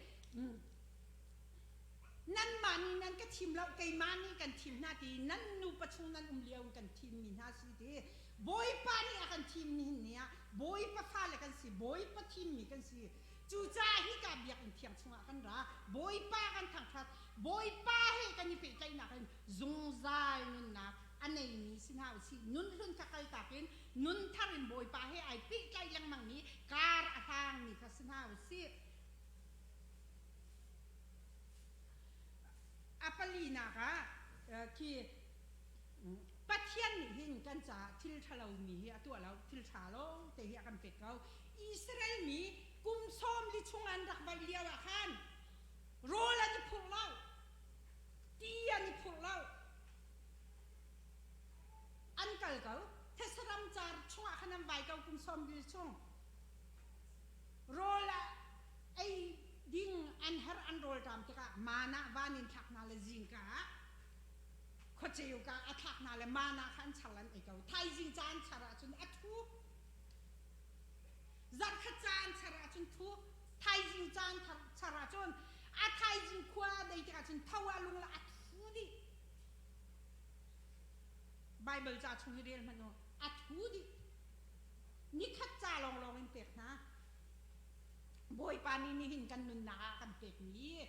Speaker 1: nanmah nih nan ka thim lo, keimah nih kan thim hna ti nan nupa chung nan um lio in kan thimmi hna si ti Bawipa nih a kan thim nihin ni ah Bawipa fale kan si, Bawipa thimmi kan si. Cucaah hika biakinn thiang chungah kan ra, Bawipa kan thangṭhat, Bawipa he kan i pehtlaihnak in zungzal nunnak a neimi si hna usih. Nun hlun kha kaltak in nun thar in Bawipa he ai pehtlaih lengmangmi kar a hlangmi kha si hna usih. A palinak ah khi Pathian nih hin kan caah thil ṭhalomi hi a tuah lo, thil ṭha lawng te hi a kan pek ko. Israel mi kum sawm li chung an rak vaih lio ah khan rawl an i phurh lo, ti an i phurh lo, an kal ko. These ram car chungah khan an vai ko kum sawm li chung. Rawl ei ding an herh an rawlṭam tikah mana van in thlak hna le zingka ah khuaceu ka a thlak hna le mana kha an char an ei ko. Thaizing ca an char ahcun a thu. Zarhkhat ca an char ahcun thu. Thaizing ca an char ahcun a thaizing khua a dei tikah cun tho ah lung la a thu dih. Bible ca chung hi rel hmanh u. A thu dih. Nikhat ca lawnglawng in pek hna. Bawipa nih nihin kan nunnak ah kan pekmi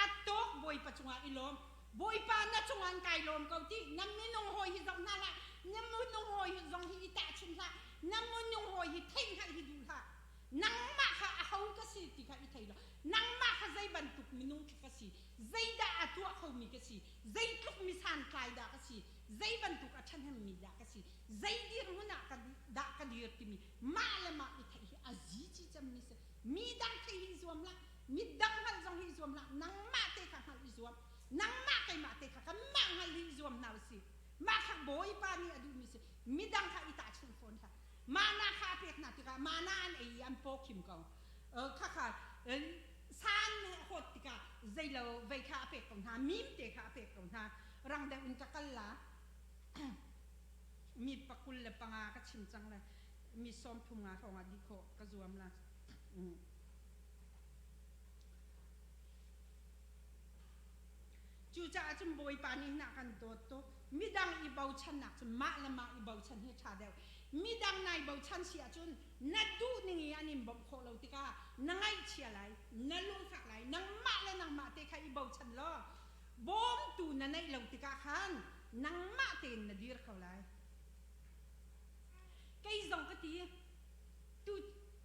Speaker 1: a tawk Bawipa cungah i lawm. Bawipa na cungah an kai lawm ko ti. Na minung hawi hi zoh hna hlah. Na minung hawi hi zong hi i tahchun hlah. Na minung hawi hi theihhngalh hi duh hlah. Nangmah kha aho ka si ti kha i thei law nangmah kha zei bantuk minung ka si, zeidah a tuah khomi ka si, zeitluk mi santlai dah ka si, zei bantuk a ṭhahnemmi dah ka si, zei dirhmun ah dah ka dir timi mah le mah i theih hi a zici cemmi si. Mi dang theih hi i zuam hlah, mi dang hngalh zong hi i zuam hlah, nangmah te kha hngalh i zuam. Nangmah keimah te kha kanmah hngalh hi i zuam hna usih. Mah kha Bawipa nih a duhmi si. Midang kha i tahchunh fawn hlah. Mana kha a pek hna tikah mana an ei i an paw khim ko. Khakha san hawt tikah zeilo vei kha a pek ko hna, mim te kha a pek ko hna. Rang deuh in ka kal la. Mi pakul le panga ka chim cang le mi sawm thum nga hrawng ah dih khawh ka zuam la. Cucaah cun Bawipa nih na kan dawt tuk. Midang i bochannak cu mah le mah i bochan hi ṭha deuh. Midang nai bochan si ahcun na duh ning i an in bawmh khawh lo tikah na ngaihchia lai, na lungfak lai, nangmah le nangmah te kha i bochan law bawmtu na neih lo tikah khan nangmah tein na dir kho lai. Kei zong ka ti, tu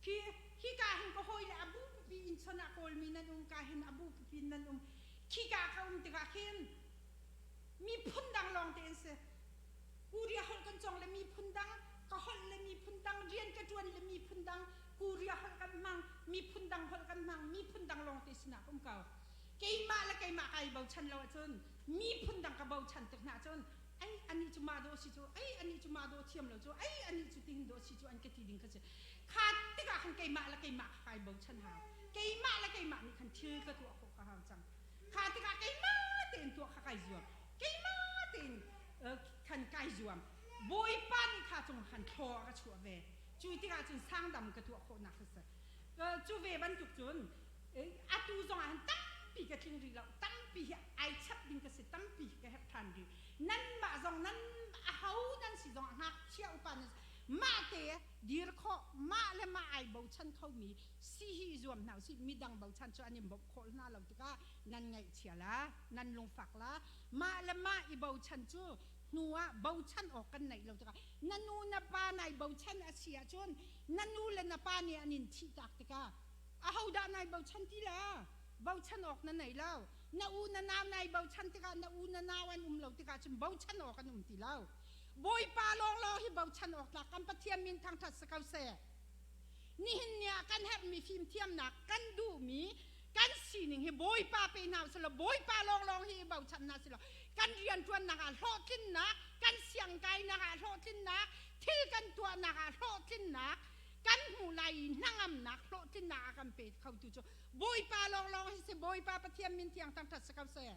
Speaker 1: khi hika hin ka hawi le a bu pipi in chon ah kawlmi nan um ka hin a bu pipi nan um khika ka um tikah khin miphun dang lawng te an si Korea holh kan cawng le miphun dang ka holh le miphun dang rian ka ṭuan le miphun dang Korea holh kan hmang miphun dang holh kan hmang miphun dang lawng te sinah ka um ko keimah le keimah kai bochan lo ahcun miphun dang ka bochan tik hna ahcun ai ani cu ma do si cu ai ani cu ma do thiam lo cu ai ani cu tin do si cu an ka ti ding kha si kha tikah khan keimah le keimah kha kai bochan hau keimah le keimah nih khan thil ka tuah khawh kha hau cang kha tikah keimah tein tuah kha kai zuam keimah tein khan kai zuam bawipa nih kha cung khan thlaw a ka chuah ve cu tikah cun sangdam ka tuah khawhnak kha si cu ve bantuk cun atu zong ah hin tampi ka tling rih lo tampi hi ai chap ding ka si tampi ka herh ṭhan rih nanmah zong nan aho nan si zong ah ngakchia upa nan mah te dir khawh mah le mah ai bochan khomi si hi zuam hna usih midang bochan cu an in bawmh khawh hna lo tikah nan ngaihchia la nan lungfak la mah le mah i bochan cu hnu ah bochan awk kan neih lo tikah na nu na pa nai bochan a si ahcun na nu le na pa nih an in thihtak tikah ahodah nai bochan ti la bochan awk na nei lo na u na nau nai bochan tikah na u na nau an um lo tikah cun bochan awk an um ti lo Bawipa lawnglawng hi bochan awk tlak kan Pathian min thangṭhat si ko seh nihin ni ah kan herhmi fimthiamnak kan duhmi kan sining hi Bawipa pe hna usih law Bawipa lawnglawng hi bochan hna sih law kan rianṭuannak ah hlawhtlinnak kan siangkainak ah hlawhtlinnak thil kan tuahnak ah hlawhtlinnak kan hmuh lai i hnangamnak hlawhtlinnak a kan pe khotu cu Bawipa lawnglawng hi si Bawipa Pathian min thiang thangṭhat si ko seh.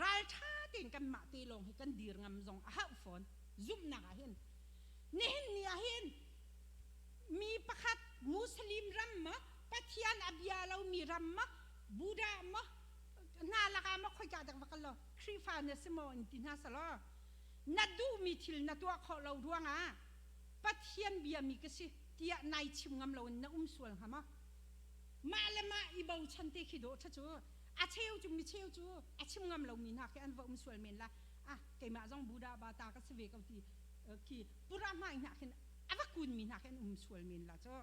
Speaker 1: Ralṭha tein tein kanmah te lawng hi kan dir ngam zong a hauh fawn. Zumhnak ah hin. Nihin ni ah hin mi pakhat Muslim ram ma Pathian a bia lomi ram ma Buddha ma hna lakah ma khoika dak va kal law Khrihfa na si maw in ti hna selaw na duhmi thil na tuah khawh lo ruangah Pathian biami ka si tiah nai chim ngam loin na um sual hnga maw? Mah le mah i bochan te khi dawh ṭha cu a cheu cu mi cheu cu a chim ngam lomi hna khi an va um sual men la. Ah, keimah zong Buddha bata ka si ve ko ti khi pura hmai hna khin a va kunmi hna khi an um sual men la cu.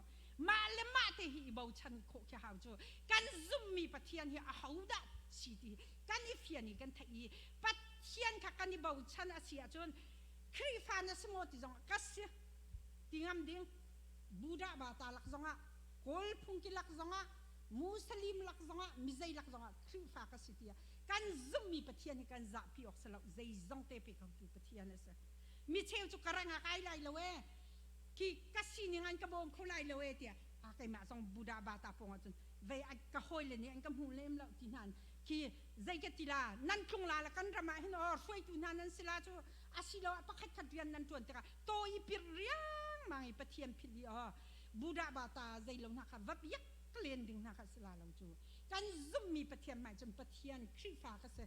Speaker 1: Mah le mah te hi i bochan khawh khi hau cu. Kan zummi Pathian hi a hodah si ti kan i fian i kan theih i Pathian kha kan i bochan a si ahcun Khrihfa na si maw ti zong ka si ti ngam ding. Buddha bata lak zongah Kawl phungki lak zongah Muslim lak zongah mizei lak zongah Khrihfa ka si tiah kan zumhmi Pathian hi kan zahpi awk si lo. Zeizong te pe khotu Pathian a si. Mi cheu cu ka reng ah kai lai lo ee, khi ka sining an ka bawm kho lai lo ee tiah a keimah zong Buddha bata pawng ahcun vei ka hawile nih an ka hmu lem lo ti hna khi zei ka ti la nan tlung la la kan ram ah hin or hruaitu hna nan si la cu asiloah pakhat khat rian nan ṭuan tikah tawi i pir riangmang i Pathian philh i aw Buddha bata zei lo hna kha va biak len ding hna kha si la lo cu. Kan zumhmi Pathian hmai cun Pathian Khrihfa ka si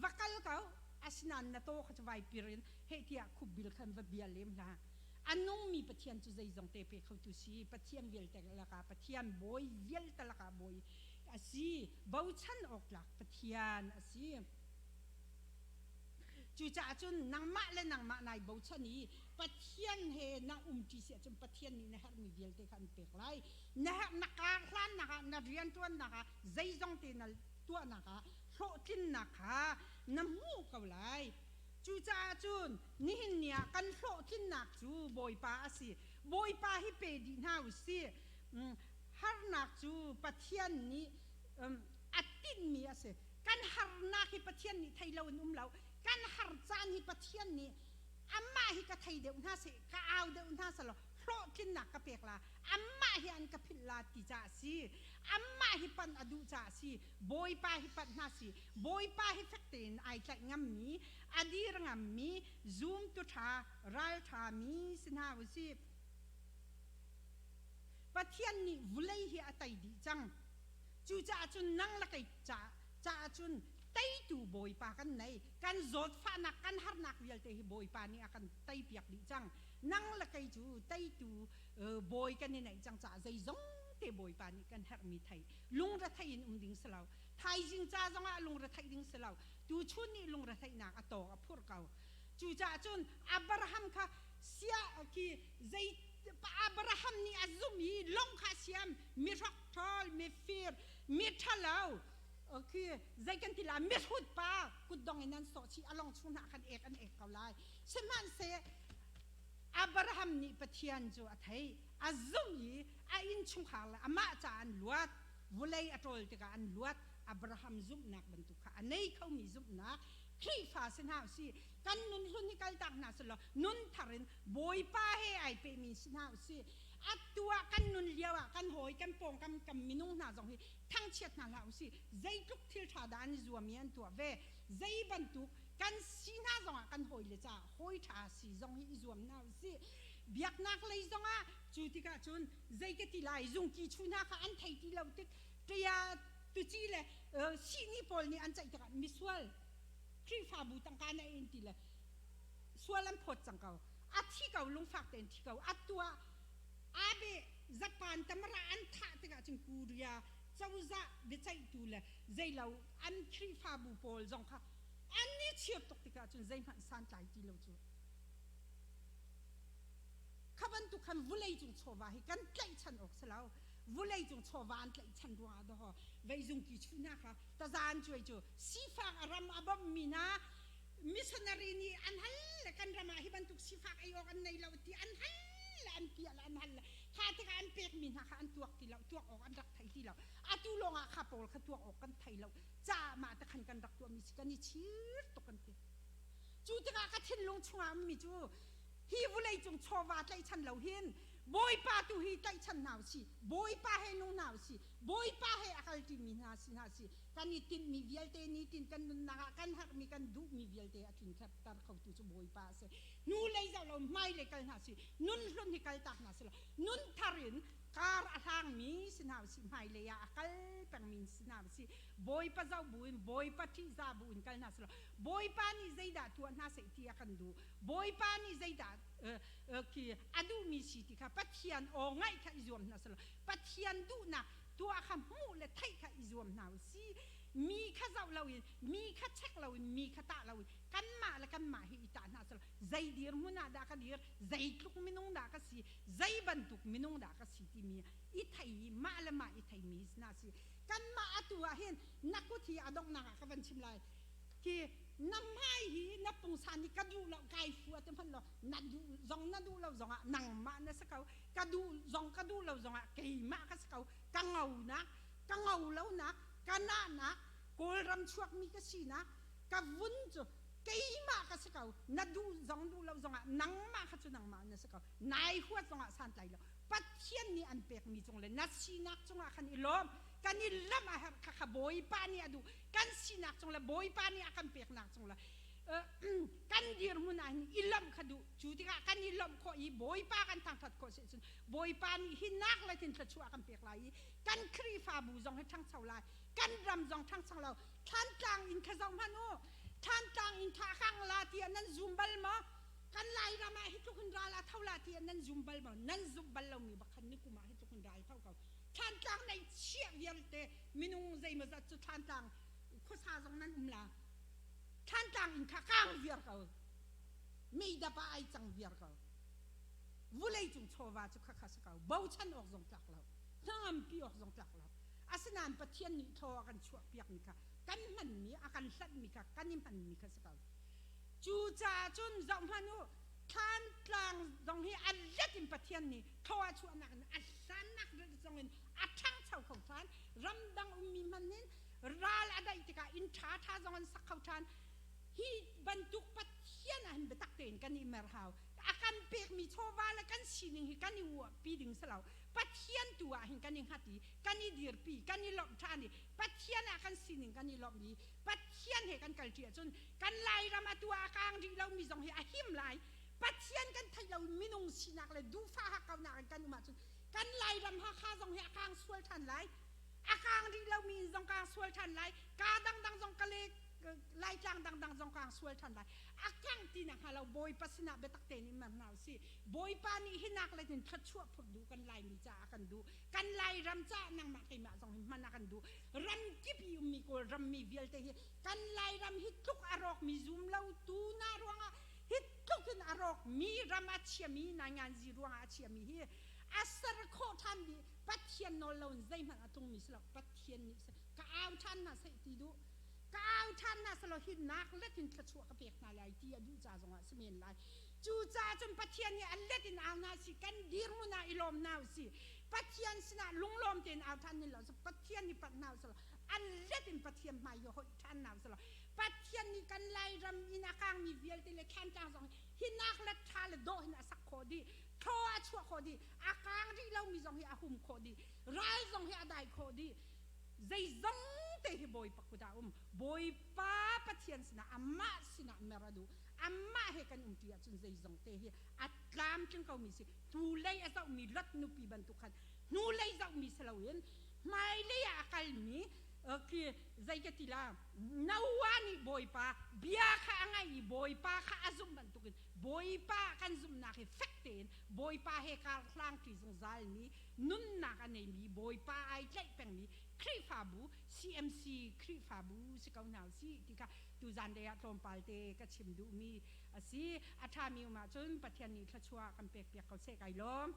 Speaker 1: va kal ko, asinain na taw kha cu vai pir in heh tiah khupbil khan va bia lem hlah. A nungmi Pathian cu zeizong te pe khotu si. Pathian vialte lakah Pathian, bawi vialte lakah bawi a si, bochan awk tlak Pathian a si. Cucaah cun nangmah le nangmah nai bochan i Pathian he na umṭi si ahcun Pathian nih na herhmi vialte kha an pek lai. Na herh na kar hlannak ah, na rianṭuannak ah, zeizong te na tuahnak ah hlawhtlinnak kha na hmuh ko lai. Cucaah cun nihin ni ah kan hlawhtlinnak cu Bawipa a si. Bawipa hi pe dih hna u sih. Harnak cu Pathian nih a tinhmi a si. Kan harnak hi Pathian nih thei lo in um lo. Kan har caan hi Pathian nih amah hi ka thei deuh hna seh, ka au deuh hna selaw hlawhtlinnak ka pek la, amah hi an ka philh la ti caah a si. Amah hi panh a duh caah a si. Bawipa hi panh hna si. Bawipa hi fek tein ai tlaih ngammi, a dir ngammi, zumtu ṭha, ralṭha mi si hna u sih. Pathian nih vulei hi a tei dih cang. Cucaah cun nang le kei caah cun teitu Bawipa kan nei. Kan zawtfahnak, kan harnak vialte hi Bawipa nih a kan teipiak dih cang. Nang le kei cu teitu bawi kan i neih cang caah zeizong te Bawipa nih kan herhmi thei. Lungretheih in um ding si lo. Thaizing ca zongah lungretheih ding si lo. Tuchun nih lungretheihnak a tawk a phurh ko. Cucaah cun Abraham kha sia khi zei Abraham nih a zumh i lawng kha a siam, mi hrokṭhawl, mifir, mi ṭhalo, khi zei kan ti la, mihrut pa kutdong in an sawh chih, a lawng chung hna khan ek an ek ko lai. Sihmanhseh Abraham nih Pathian cu a theih, a zumh i a innchungkhar le amah caah an luat, vulei a ṭawl tikah an luat. Abraham zumhnak bantuk kha a nei khomi zumhnak Khrihfa si hna usih. Kan nun hlun hi kaltak hna selaw nun thar in Bawipa he ai pehmi si hna usih. Atu ah kan nun lio ah kan hawi kan pawngkam kan minung hna zong hi thangchiat hna hlah usih. Zeitluk thil ṭha dah an i zuam i an tuah ve. Zei bantuk kan si hna zongah kan hawile caah hawi ṭha si zong hi i zuam hna usih. Biaknak lei zongah cu tikah cun zei ka ti lai, zungki chu hna kha an thei ti lo tik ṭia tuci le sihni pawl nih an ceih tikah misual Khrihfabu tangka na in ti le sual an phawt cang ko. A thi ko, lungfak tein thi ko. A tuah abe Japan tamara an thah tikah cun Korea cozah biaceihtu le zeilo an Khrihfabu pawl zong kha an ni chir tuk tikah cun zeihmanh santlai ti lo cu. Kha bantuk khan vulei cung chawva hi kan tlaihchan awk si lo. Vulei cung chawva an tlaihchan ruangah dawh veizung ki chu hna kha tazan cuai cu sifak a ram a bawmhmi hna missionary nih an hal le kan ram ah hi bantuk sifak ei awk an nei lo ti an hal le an piah le an hal le kha tikah an pekmi hna kha an tuak ti lo, tuak awk an rak thei ti lo. Atu lawng ah kha pawl kha tuak awk kan thei lo caah mah te khan kan rak tuahmi si, kan i chir tuk kan ti. Cu tikah ka thinlung chungah ummi cu hi vulei cung chawva tlaihchan lo hin. Bawipa tu hi tlaihchan hna usih. Bawipa he nung hna usih. Bawipa he a kalṭimi hna si hna sih. Kan i tinhmi vialte nitin kan nunnak ah kan herhmi kan duhmi vialte a tlinter khotu cu Bawipa a si. Hnulei zoh lo hmailei kal hna sih. Nun hlun hi kaltak hna sih law nun thar in kar a hlangmi si hna usih hmailei ah a kal pengmi si hna usih. Bawipa zoh buin Bawipa ṭihzah buin kal hna sih law Bawipa nih zeidah tuah hna seh ti a kan duh. Bawipa nih zeidah khi a duhmi si ti kha Pathian aw ngaih kha i zuam hna selaw Pathian duhnak tuah kha hmuh le theih kha i zuam hna u si. Mi kha zoh loin, mi kha check loin, mi kha tah loin kanmah le kanmah hi i tah hna selaw zei dirhmun ah dah ka dir, zeitluk minung dah ka si, zei bantuk minung dah ka si timi i thei i mah le mah i theimi hna si. Kanmah atu ah hin na kut hi a donghnak ah ka van chim lai. Khi na hmai hi na pungsan hi ka duh lo kai fu a ti hmanh law na duh zong na duh lo zongah nangmah na si ko ka duh zong ka duh lo zongah keimah ka si ko ka ngo nak ka ngo lo nak ka nahnak Kawlram chuakmi ka sinak ka vun cu keimah ka si ko na duh zong duh lo zongah nangmah kha cu nangmah na si ko nai huat zongah santlai lo Pathian nih an pekmi cung le na sinak cungah khan i lawm kan i lamh a herh kha kha Bawipa nih a duh kan sinak cung le Bawipa nih a kan peknak cung le kan dirhmun ah hin i lawmh kha duh cu tikah kan i lawmh khawh i Bawipa kan thangthat khawh si cun Bawipa nih hi nak le thin thluachuah kan pek lai i kan Khrihfabu zong hi ṭhangcho lai kan ram zong ṭhangcho lo Thlantlang in kha zoh hmanh u Thlantlang in kha kang la tiah nan zum bal maw kan Lairam ah hi tluk in ral a tho la tiah nan zum bal maw nan zumh bal lomi bak khan nikum ah hi tluk in ral tho ko Thlantlang nei chiah vialte minung zeimawzat cu Thlantlang khuasa zong nan um la Thlantlang in kha kang viar ko meidap ah ai cang viar ko vulei cung chawva cu khakha si ko bochan awk zong tlak lo hnangampi awk zong tlak lo asinain Pathian nih thaw a kan chuah piakmi kha kan hmanmi a kan hlanhmi kha kan i hmanmi kha si ko cucaah cun zoh hmanh u Thlantlang zong hi a let in Pathian nih thaw a chuahnak in a hlannak zong in a ṭhangcho kho ṭhan ramdang ummi hmanh hin ral a daih tikah inn ṭhaṭha zong an sak kho ṭhan hi bantuk Pathian ah hin biatak tein kan i mer hau a kan pekmi chawva le kan sining hi kan i uahpi ding si lo Pathian tu ah hin kan i hngat i kan i dirpi kan i lawmh ṭhan i Pathian ah kan sining kan i lawmh i Pathian he kan kalṭi ahcun kan Lairam atu ah a kang rih lomi zong hi a him lai Pathian kan theih lo minung sinak le duhfah hakkaunak in kan um ahcun kan Lairam Hakha zong hi a kang sual ṭhan lai a kang rih lomi in zong kang sual ṭhan lai ka dangdang zong ka le Laitlang dangdang zong kang sual ṭhan lai a kang ti nak hnga lo Bawipa sinah biatak tein in mer hna usih Bawipa nih hi nak le in thluachuah phurh duh kan Laimi caah kan duh kan Lairam caah nangmah keimah zong hi hman a kan duh ram kip i ummi Kawl rammi vialte hi kan Lairam hi tluk a rawkmi zum lo tu na ruangah hi tluk in a rawkmi ram a chiami nainganzi ruangah a chiami hi a ser khawh ṭhan dih Pathian nawl lo in zeihmanh a tlungmi si lo Pathian nih ka au ṭhan hna seh ti duh ka au ṭhan hna selaw hi nak let in thluachuah ka pek hna lai ti a duh ca zongah si men lai cucaah cun Pathian nih a let in au hna si kan dirhmun ah i lawm hna usih Pathian sinah lunglawm tein au ṭhan nin lo Pathian nih panh hna usih a let in Pathian hmai hi hoih ṭhan hna usih Pathian nih kan Lairam in a kangmi vialte le Thlantlang zong hi nak le ṭha le dawh hin a sak khawh dih thaw a chuah khawh dih a kang rih lomi zong hi a hum khawh dih ral zong hi a dai khawh dih zeizong te hi Bawipa kut ah um Bawipa Pathian sinah amah sinah mer a duh amah he kan umṭi ahcun zeizong te hi a tlamtling komi si hnulei a zohmi Lot nupi bantuk khan hnulei zohmi si loin hmailei ah a kalmi khi zei ka ti la Noah nih Bawipa bia kha a ngaih i Bawipa kha a zumh bantukin Bawipa kan zumhnak hi fek tein Bawipa he kar hlangṭi zungzalmi nunnak a neimi Bawipa ai tlaih pengmi Khrihfabu CMC Khrihfabu si ko hna usih ti kha tuzan lei ah tlawmpal te ka chim duhmi a si. A ṭhami um ahcun Pathian nih thluachuah kan pekpiak ko seh kai lawm.